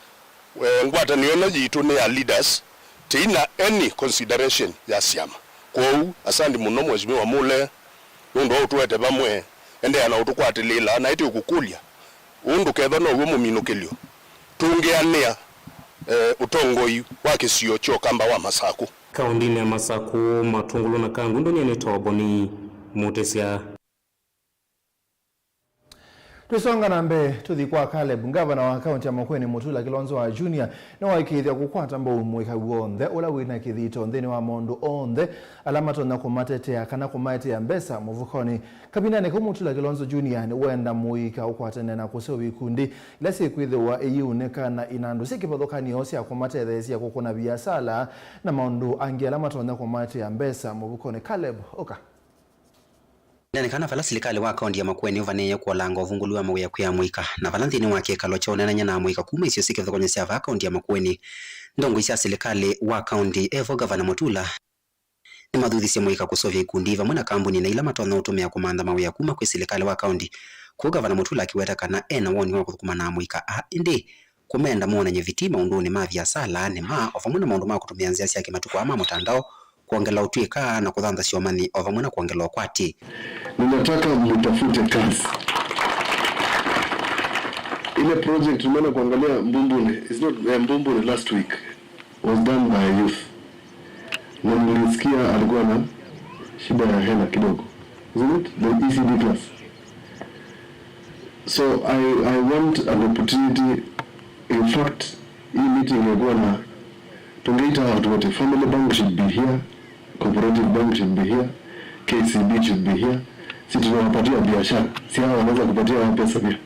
Eh, ngwatanĩo ĩno yitũ nĩ ya leaders, tĩina any consideration ya syama. Kwoou, asante mũno Mheshimiwa Mule, nũndũ wa ũtũete vamwe, endeea na ũtũkwatĩlĩĩla, na ĩtĩ ũkũkũlya, ũũ ndũkethwa now'o mũminũkĩlyo, tũngĩanĩa, eh, ũtongoi wa kĩsio kya Ũkamba wa Masakũ. Kaũndĩnĩ ya Masakũ, Matũngũlũ na Kangundo nyie nĩ Toboni Mũtĩsya. Twĩsonga na mbee, tũthi kwa Caleb. Ngavana wa kaũntĩ ya Makueni Mutula Kilonzo wa Junior nĩwaĩkĩĩthya kũkwata mbau mũika w'onthe ũla wĩna kĩthito nthĩnĩ wa maũndũ onthe ala matonya kũmatetea kana kũmaetea mbesa mũvukonĩ. Kavindanĩ kau, Mutula Kilonzo Junior nĩwenda mũika ũkwatene na kũseũvya ikundi ila syĩkwĩthĩwa iiunĩka na inandũ syĩ kĩvathũkany'o sya kũmatetheesya kũkũna viasala na maũndũ angĩ ala matonya kũmaetea mbesa mũvukonĩ. Caleb, ũka. Ndanĩ kana vala silikalĩ wa kaũnti ya Makueni ũvanĩĩe kũolanga ũvungũlu wa mawĩa kwĩ amũika, na vala nthĩnĩ wa kĩkalo kya ũneenany'a na amũika kuma isio syĩ kĩvathũkany'o sya vaa kaũnti ya Makueni, ndongoi sya silikalĩ wa kaũnti, evo Gavana Mutula, nĩmathuthisye mũika kũseũvya ikundi vamwe na kambuni na ila matonya ũtũmĩa kũmantha mawĩa kuma kwĩ silikalĩ wa kaũnti. Kũu Gavana Mutula akĩweta kana e na woni wa kũthũkũma na amũika aa, ĩndĩ kũmenda monany'e vitii maũndũnĩ ma viasala, nĩma, o vamwe na maũndũ ma kũtũmĩa nzĩa sya kĩmatukũ aa ma mũtandao, kwongela ũtw'ĩka na kũthanthasya ũmanyi, o vamwe na kwongela ũkwati. Ninataka mtafute kazi. Ile project tumeenda kuangalia Mbumbuni, it's not, eh, Mbumbuni last week was done by a youth. Na mlisikia alikuwa na shida ya hela kidogo. Isn't it? The E C D class. So I, I want an opportunity. In fact, hii meeting ingekuwa na, tungeita watu wote. Family Bank should be here, Cooperative Bank should be here, K C B should be here. Si tunawapatia biashara. Si hawa wanaweza kupatia wao pesa pia.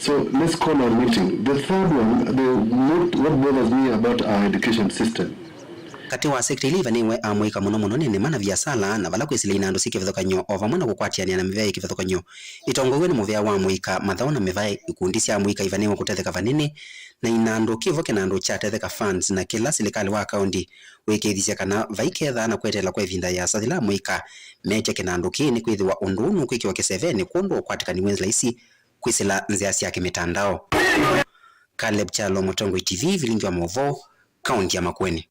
So let's call our meeting. The third one, the, what, what bothers me about our education system. Katĩ wa sekta ila ivanĩwe amũika mũno mũno nĩ nĩma na viasala, na vala kwĩsĩla inandũ syĩ kĩvathũkany'o o vamwe na kũkwatĩanĩa na mĩvea yĩ kĩvathũkany'o. Ĩtongoew'e nĩ mũvea wa amũika, mathaũ na mĩvaĩ, ikundi sya amũika ivanĩwe kũtetheka vanini na inandũ, kĩvo kĩnandũ kyatetheka funds, na kĩla silikalĩ wa kaũnti wĩkĩĩthisye kana vaikethaa na kweteela kwa ĩvinda yĩasa yĩla amũika meetya kĩnandũ kĩĩ, nĩkwĩthĩwa ũndũ ũũ nũkwĩkĩwa kĩsevenĩ kwondũ ũkwatĩkani wĩ laisi kwĩsĩla nzĩa sya kĩmĩtandao. Caleb Kyalo, Mũtongoi T V, Vilingi wa Maũvoo, kaũnti ya Makueni.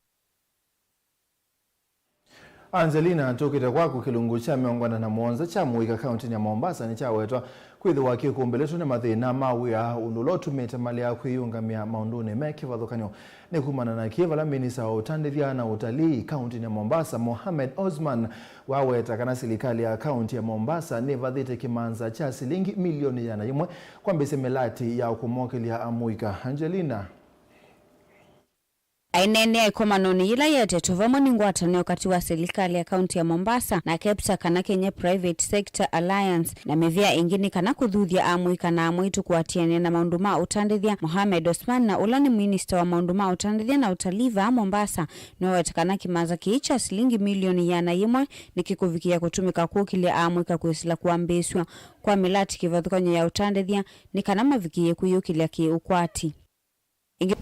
Angelina, tũkĩte kwaku. Kĩlungu kya mĩongo ĩna na mũonza kya amũika kaũntinĩ ya Mombasa nĩkyawetwa kwĩthĩwa kĩkũmbĩlĩtwe nĩ mathĩna ma wĩa, ũndũ ũla ũtumĩte malea kwĩyũngamĩa maũndũnĩ me kĩvathũkany'o. Nĩ kumana na kĩĩ vala minista wa ũtandĩthya na ũtalii kaũntinĩ ya Mombasa, Mohamed Osman, waweta kana silikalĩ ya kaũnti ya Mombasa nĩvathĩte kĩmanza kya silingi milioni ĩana yĩmwe kwambĩĩsya mĩlati ya kũmokĩlya amũika. Angelina. Aineenea ĩkomanonĩ yĩla yeetetwe vamwe nĩ ngwatanĩo katĩ wa silikalĩ ya kaũnti ya Mombasa na KEPSA kana Kenya Private Sector Alliance, na mĩvĩa ĩngĩ nĩ kana kũthuthya amũika na amwaitũ kũatĩanĩa na maũndũ ma ũtandĩthya. Mohamed Osman, na ũla nĩ minista wa maũndũ ma ũtandĩthya na ũtalii vaa Mombasa, nĩwaweta kana kĩmanza kĩĩ kya silingi milioni ĩana yĩmwe nĩkĩkũvikĩĩa kũtũmĩka kũkĩlya amũika kwĩsĩla kwambĩĩsw'a kwa mĩlati kĩvathũkany'o ya ũtandĩthya nĩ kana mavikĩĩe kwĩyũkĩlya kĩ-ũkwati. Ĩngĩ.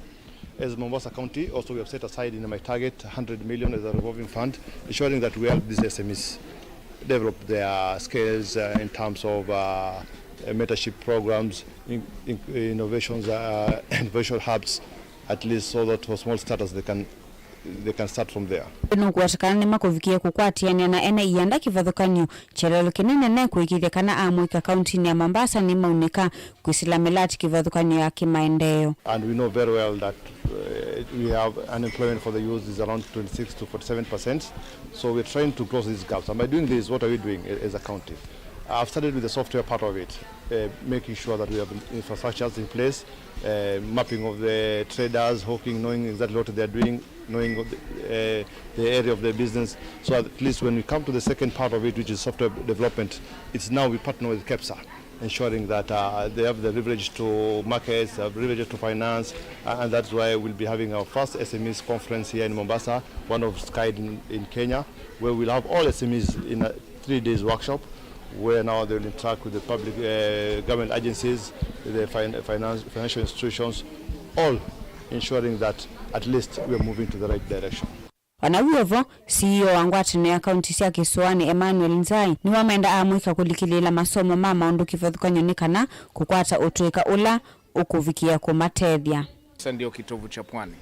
As Mombasa County, also we have set aside in my target a hundred million as a revolving fund, ensuring that we help these S M Es develop their skills uh, in terms of uh, mentorship programs, in, in, innovations, uh, innovation hubs, at least so that for small startups they can they can start from there. Nũkũweta kana nĩmakũvikĩĩa kũkwatĩanĩa na ene ianda kĩvathũkany'o. Kyelelo kĩnene nĩ kũĩkĩĩthya kana amũika kaũntinĩ ya Mombasa nĩmaunĩka kwĩsĩla mĩlati kĩvathũkany'o ya kĩmaendeeo. And we know very well that uh, we have unemployment for the youth is around twenty-six to forty-seven percent. So we're trying to close these gaps. And by doing this, what are we doing a- as a county? I've started with the software part of it, uh, making sure that we have infrastructures in place, uh, mapping of the traders, hawking, knowing exactly what they're doing, knowing of the, uh, the area of their business. So at least when we come to the second part of it, which is software development, it's now we partner with KEPSA, ensuring that uh, they have the leverage to markets, have leverage to finance, uh, and that's why we'll be having our first S M Es conference here in Mombasa, one of its kind in, in Kenya, where we'll have all S M Es in a three days workshop, where now they will interact with the public uh, government agencies, the fin- finance, financial institutions, all ensuring that at least we are moving to the right direction. O na wĩ o vo, C E O wa ngwatanĩo ya kaunti sya kĩsũanĩ, Emmanuel Nzai, nĩwamenda amũika kũlikĩlĩĩla masomo ma maũndũ kĩvathũkany'o nĩ kana kũkwata ũtũĩka ũla ũkũvikĩĩa kũmatethya. Mombasa ndio kitovu cha pwani.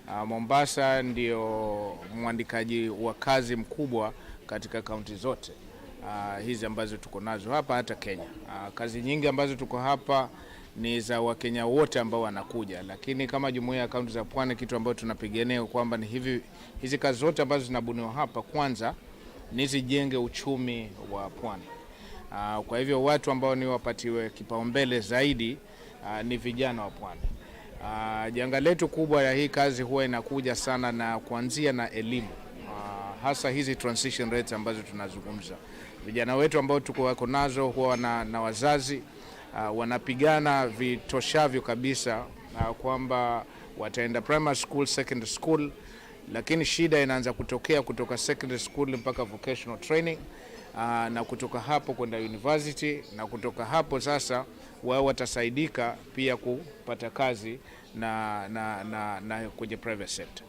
Ah, Mombasa ndio mwandikaji wa kazi mkubwa katika kaunti zote, ah, hizi ambazo tuko nazo hapa, hata Kenya. Ah, kazi nyingi ambazo tuko hapa ni za Wakenya wote ambao wanakuja, lakini kama jumuiya ya kaunti za pwani, kitu ambayo tunapigania kwamba ni hivi, hizi kazi zote ambazo zinabuniwa hapa, kwanza ni zijenge uchumi wa pwani. Ah, kwa hivyo watu ambao ni wapatiwe kipaumbele zaidi, ah, ni vijana wa pwani. Ah, janga letu kubwa ya hii kazi huwa inakuja sana na kuanzia na elimu. Ah, hasa hizi transition rates ambazo tunazungumza. Vijana wetu ambao tuko wako nazo huwa na, na wazazi, ah, wanapigana vitoshavyo kabisa, ah, kwamba wataenda primary school, secondary school, lakini shida inaanza kutokea kutoka secondary school mpaka vocational training, ah, na kutoka hapo kwenda university, na kutoka hapo sasa wao watasaidika pia kupata kazi na, na, na, na kwenye private sector.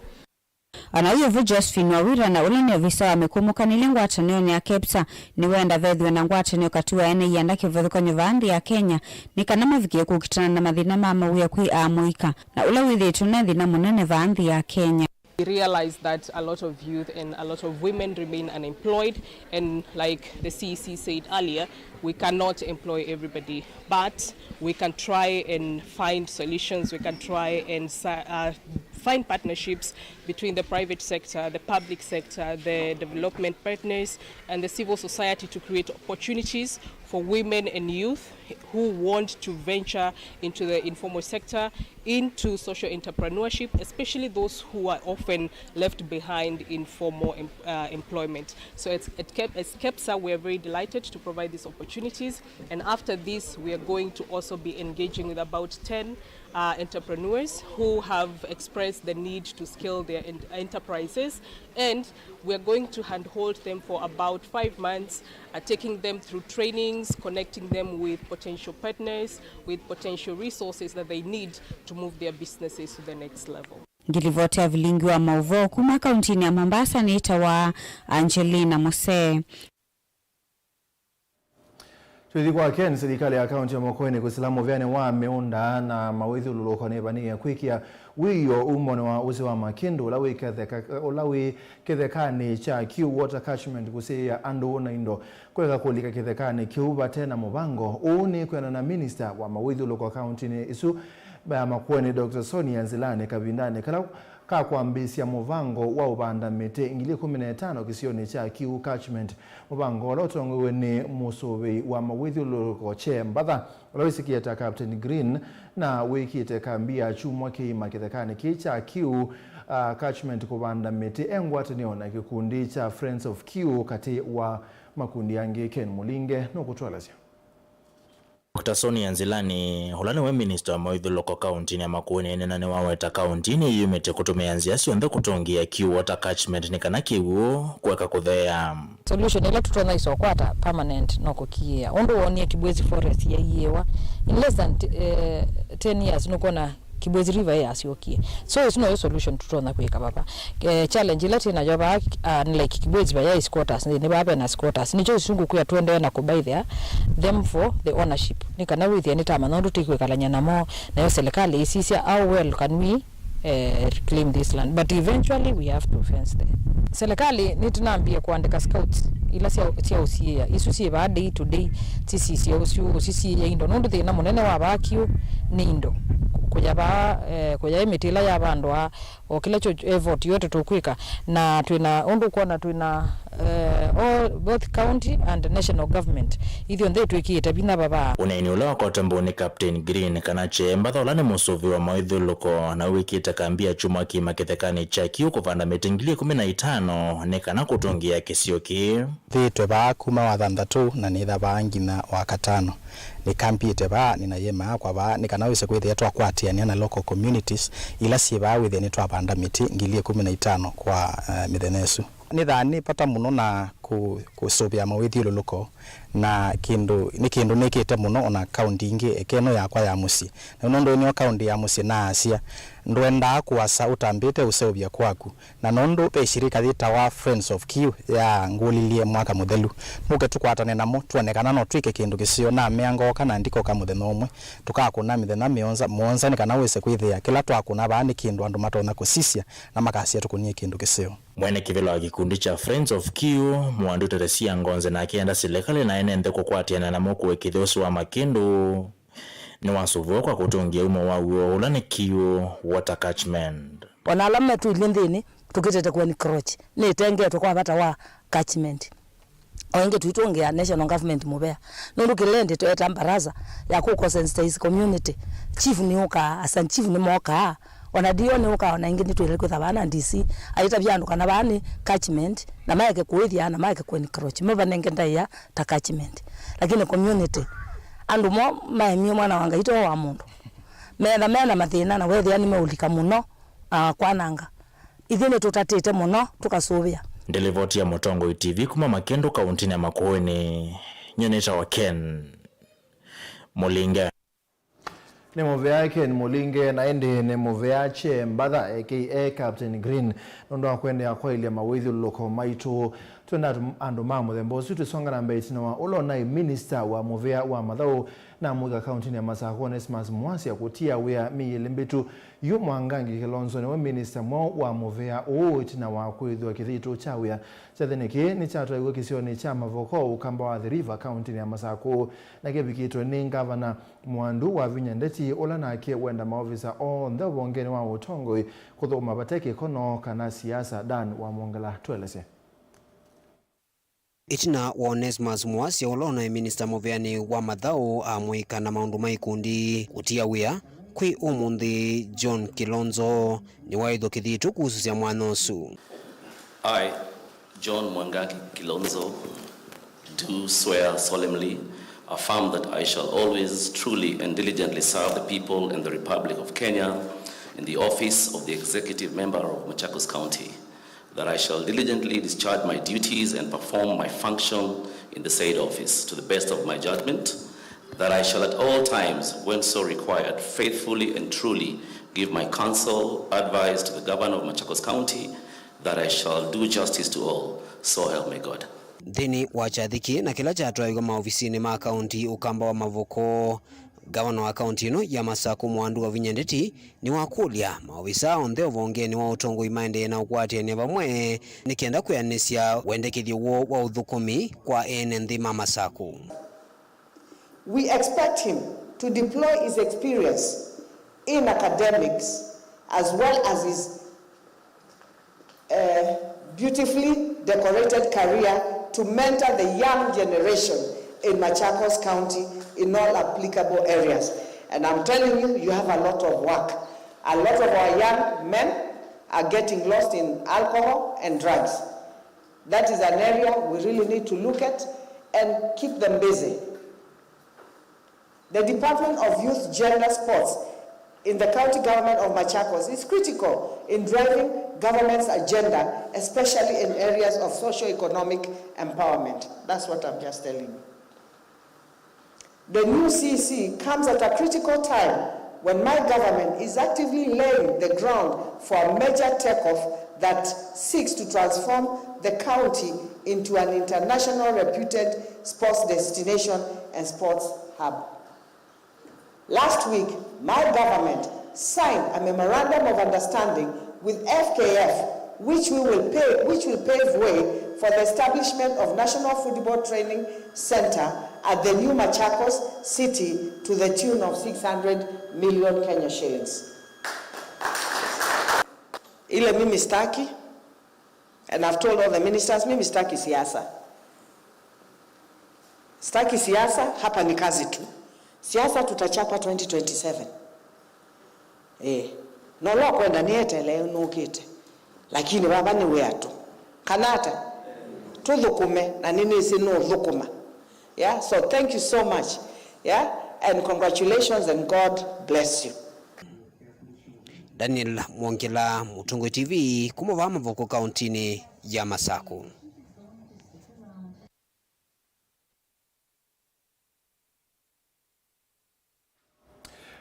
O na wĩ o vo, Josephine Wawira, na ũla nĩ ovisa wa mĩkũmũkanĩlye ngwatanĩonĩ ya KEPSA, nĩwenda vethĩwe na ngwatanĩo katĩ wa ene ianda kĩvathũkany'o vaa nthĩ ya Kenya nĩ kana mavikĩe kũkitana na mathĩna ma mawĩa kwĩ amũika, na ũla wĩthĩĩtwe ne thĩna mũnene vaa nthĩ ya Kenya. We realize that a lot of youth and a lot of women remain unemployed, and like the C E C said earlier, we cannot employ everybody, but we can try and find solutions, we can try and si- uh, find partnerships between the private sector, the public sector, the development partners, and the civil society to create opportunities for women and youth who want to venture into the informal sector, into social entrepreneurship, especially those who are often left behind in formal em-, uh, employment. So it's, it kept, as KEPSA, we are very delighted to provide these opportunities. And after this, we are going to also be engaging with about ten uh, entrepreneurs who have expressed the need to scale their en-, enterprises, and we are going to handhold them for about five months, uh, taking them through trainings, connecting them with potential partners, with potential resources that they need to move their businesses to the next level. Ngilivoti ya vilingi wa mauvoo kuma kaunti-inĩ ya Mombasa nĩtawa Angelina Mose. Tũithi kwa Ken, silikalĩ ya kaunti ya Makueni kũsila mũvĩanĩ wa mĩũnda na mawĩthyũlũlũko nĩvanĩĩe kwĩkĩa wĩoo umonĩ wa ũsĩ wa Makĩndũ ũla wĩ kĩtheka-, ũla wĩ kĩthekanĩ kya Kiu Water Catchment kũsiĩĩa andũ na indo kũeka kũlika kĩthekanĩ kĩu vate na mũvango. Ũu nĩ kwĩanana na minista wa mawĩthyũlũlũko kaunti-inĩ ĩsu ya Makueni, Doctor Sonia Nzilani, kavindanĩ kala ka kwambĩĩsya mũvango wa ũvanda mĩtĩ ngili ĩkũmi na ĩtano kĩsionĩ kya Kiu Catchment, mũvango ũla ũtongoew'e nĩ mũsũvĩi wa mawĩthyũlũlũko Che Mbatha, ũla wĩsĩkĩe ta Captain Green, na wĩkĩte kambi ya kyumwa kĩima kĩthekanĩ kĩĩ kya Kiu, uh, Catchment kũvanda mĩtĩ e ngwatanĩo na kĩkundi kya Friends of Kiu, katĩ wa makundi angĩ. Ken Mũlinge nũkũtũelesya. Doctor Sonia Nzilani, ũla nĩwe minista wa mawĩthyũlũlũko kaunti-inĩ ya Makueni, nĩna nĩwaweta kaunti nĩyumĩtye kũtũmĩa nzĩa syonthe kũtũngĩĩa Kiu Water Catchment nĩ kana kĩw'ũ kũeka kũtheea. Solution ĩla tũtonya ĩsokwata permanent no kũkiĩĩa. Ũndũ woonie Kibwezi Forest yaiĩwa, in less than t-, eh, ten years nũkwona Kibwezi River yasyokie. So ĩsu noyo solution tũtonya kwĩka vava. Eh, challenge ĩla twĩ nayo vaa, ah, nĩ like Kibwezi vaya squatters, nĩ vaa vena squatters. Nĩkyo ĩsu ngũkwĩa tũendee na kũbaithĩa them for the ownership. Nĩ kana wĩthĩe nĩtamanya ũndũ tũikwĩkalany'a namo, nayo serikali ĩsisya how well can we, eh, reclaim this land. But eventually we have to fence them. Serikali nĩtũnambie kũandĩka scouts ila sya, sya ũsiĩĩa. Isu syĩ vaa day to day, sisisye ũsu, sisiĩĩa indo. Nũndũ thĩna mũnene wa vaa Kiu nĩ indo. Kũya vaa, eh, kũya ĩ mĩtĩ ĩla yavandwa, o kĩla kyo effort yote tũkwĩka, na twĩna ũndũ ũkwona twĩna, eh, all, both county and national government, ithyonthe twĩkĩĩte vinya vava. Ũneeni ũla wakwatwa mbau nĩ Captain Green kana Che Mbatha, ũla nĩ mũsũvĩi wa mawĩthyũlũlũko, na wĩkĩte kambi ya kyumwa kĩima kĩthekanĩ kya Kiu kũvanda mĩtĩ ngili ĩkũmi na ĩtano nĩ kana kũtũngĩĩa kĩsio kĩĩ. Nthĩĩtwe vaa kuma wa thanthatũ na nĩtha vaa nginya wa katano. Nĩkambĩte vaa, nĩna yema yakwa vaa, nĩ kana wĩse kwĩthĩa twakwatĩanĩa na local communities ila syĩ vaa, wĩthĩa nĩtwavanda mĩtĩ ngili ĩkũmi na itano kwa, eh, mĩthenya ĩsu. Nĩthaa nĩ vata mũno na kũ-, kũsũvĩa mawĩthyũlũlũko, na kĩndũ, nĩ kĩndũ nĩkĩte mũno ona kaunti ingĩ eke ĩno yakwa ya mũsyĩ. Na nũndũ nĩyo kaunti ya mũsyĩ naasya, ndwendaa kũasa ũtambĩte ũseũvya kwaku. Na nũndũ ve shirika yĩtawa Friends of Kiu yangũlilye mwaka mũthelu, nũke tũkwatane namo twone kana no twĩke kĩndũ kĩseo. Namea ngooka na ndikoka mũthenya ũmwe, tũkakũna mĩthenya mĩonza, mũonza nĩ kana wĩse kwĩthĩa kĩla twakũna vaa nĩ kĩndũ andũ matonya kũsisya na makasya tũkũnie kĩndũ kĩseo. Mwene kĩvĩla wa kĩkundi kya Friends of Kiu, Mwandu Teresia Ngonze, nake enda silikalĩ na ene nthĩ kũkwatĩana namo kũĩkĩĩthya ũsĩ wa Makĩndũ nĩwasũvĩwa kwa kũtũngĩa umo wa w'o ũla nĩ Kiu Water Catchment. Ona ala matwĩlye nthĩnĩ tũkĩtete kũ encroach, nĩtengetwe kwa vata wa catchment. O ĩngĩ tũitũngĩa national government mũvea, nũndũ kĩla ĩndĩ tweta mbaraza ya kũ consensitize community. Chief nĩũkaa, assistant chief nĩmokaa, ona D O nĩũkaa, ona ĩngĩ nĩtwĩle kwĩtha vaa na D C aitavya andũ kana vaa nĩ catchment, na maeke kũĩthya na maeke kũ encroach, mavanenge ndaĩa ta catchment. Lakini community, andũ mo maemie mwana wa Ngai to wa mũndũ. Metha mena mathĩna na wethĩa nĩmeũlika mũno, ah, kwananga. Ithyĩ nĩtũtatĩte mũno, tũkasũvĩa. Nĩ livoti ya Mũtongoi T V kuma Makĩndũ, kauntinĩ ya Makueni, nyie nĩtawa Ken Mũlinge. Nĩ mũvea Ken Mũlinge, na ĩndĩ nĩ mũvea Che Mbatha, A K A Captain Green, nũndũ wa kũendeea kwaĩlya mawĩthyũlũlũko maitũ. Twenda andũ ma mũthemba ũsu twĩsonga na mbee ĩtina wa ũla ũnaĩ minista wa mũvea wa mathaũ na mũika kauntinĩ ya Masakũ, Onesmus Mwasya, kũtia wĩa myei ĩlĩ mbĩtu Yu Mwangangi Kilonzo nĩwe minista mweũ wa mũvĩa ũũ ĩtina wa kwĩthĩwa kĩthitũ kya wĩa kyathĩnĩ kĩĩ nĩkyatwaiwe kĩsionĩ kya Mavoko, ũkamba wa Athi River, kaũntĩnĩ ya Masakũ, na kĩvikĩtwe nĩ ngavana Mwandu Wavinya Ndeti, ũla nake wenda maovisa onthe ũvongenĩ wa ũtongoi kũthũkũma vate kĩkono kana siasa. Dan Wamwongela tũelesye. Ĩtina wa Onesmus Mwasya, ũla ũnaĩ minista mũvĩanĩ wa mathaũ, amũika na maũndũ ma ikundi kũtia wĩa, kwĩ ũmũnthĩ John Kilonzo nĩwaĩthwa kĩthitũ kususya mwanya ũsu. I, John Mwangangi Kilonzo, do swear solemnly, affirm that I shall always, truly, and diligently serve the people and the Republic of Kenya in the office of the Executive Member of Machakos County. That I shall diligently discharge my duties and perform my function in the said office to the best of my judgment. That I shall at all times, when so required, faithfully and truly give my counsel, advice to the Governor of Machakos County. That I shall do justice to all. So help me God. Nthĩnĩ wa kyathĩ kĩĩ na kĩla kyatwaiwe maovisinĩ ma kaũnti, ũkamba wa Mavoko, Ngavana wa kaũnti ĩno ya Masakũ Mwandu Wavinya Ndeti nĩwakũlya maovisaa onthe ũvongenĩ wa ũtongoi maendee na ũkwatĩanĩa vamwe nĩ kenda kwĩanĩsya wendekethyo woo wa ũthũkũmi kwa ene nthĩ ma Masakũ. We expect him to deploy his experience in academics as well as his uh, beautifully decorated career to mentor the young generation in Machakos County in all applicable areas. And I'm telling you, you have a lot of work. A lot of our young men are getting lost in alcohol and drugs. That is an area we really need to look at and keep them busy. The Department of Youth, Gender, Sports in the County Government of Machakos is critical in driving government's agenda, especially in areas of socio-economic empowerment. That's what I'm just telling you. The new C E C comes at a critical time when my government is actively laying the ground for a major takeoff that seeks to transform the county into an international reputed sports destination and sports hub. Last week, my government signed a memorandum of understanding with F K F, which we will pay, which will pave way for the establishment of National Football Training Center at the new Machakos City to the tune of six hundred million Kenya shillings. Ile mimi staki, and I've told all the ministers, mimi staki siasa. Staki siasa, hapa ni kazi tu. Siasa tutachapa twenty twenty-seven. Eh, na ũla ũkwenda nĩetelee nũkĩte. Lakini vava nĩ wĩa tu. Kana ata? Tũthũkũme, na nĩnĩsĩ nũthũkũma. Yeah, so thank you so much. Yeah, and congratulations and God bless you. Daniel Mwongela, Mũtongoi T V, kuma vaa Mavoko, kaũntinĩ ya Masakũ.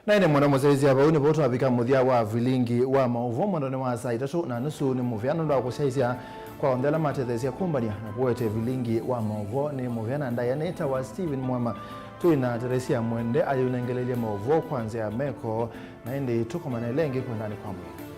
Na ĩndĩ mũno mũsyaĩĩsya, vau nĩvo twavika mũthya wa vilingi wa maũvoo mwendonĩ wa saa itatũ na nusu. Nĩ mũvea nũndũ wa kũsyaĩĩsya kwa onthe ala matetheesya kũmbany'a na kũete vilingi wa maũvoo. Nĩ mũvea na ndaĩa nĩtawa Stephen Mwema. Twĩ na Teresia Mwende ayĩũnengelelye maũvoo kwa nzĩa ya meko, na ĩndĩ tũkomane ĩla ĩngĩ kwendanĩ kwa Mwĩai.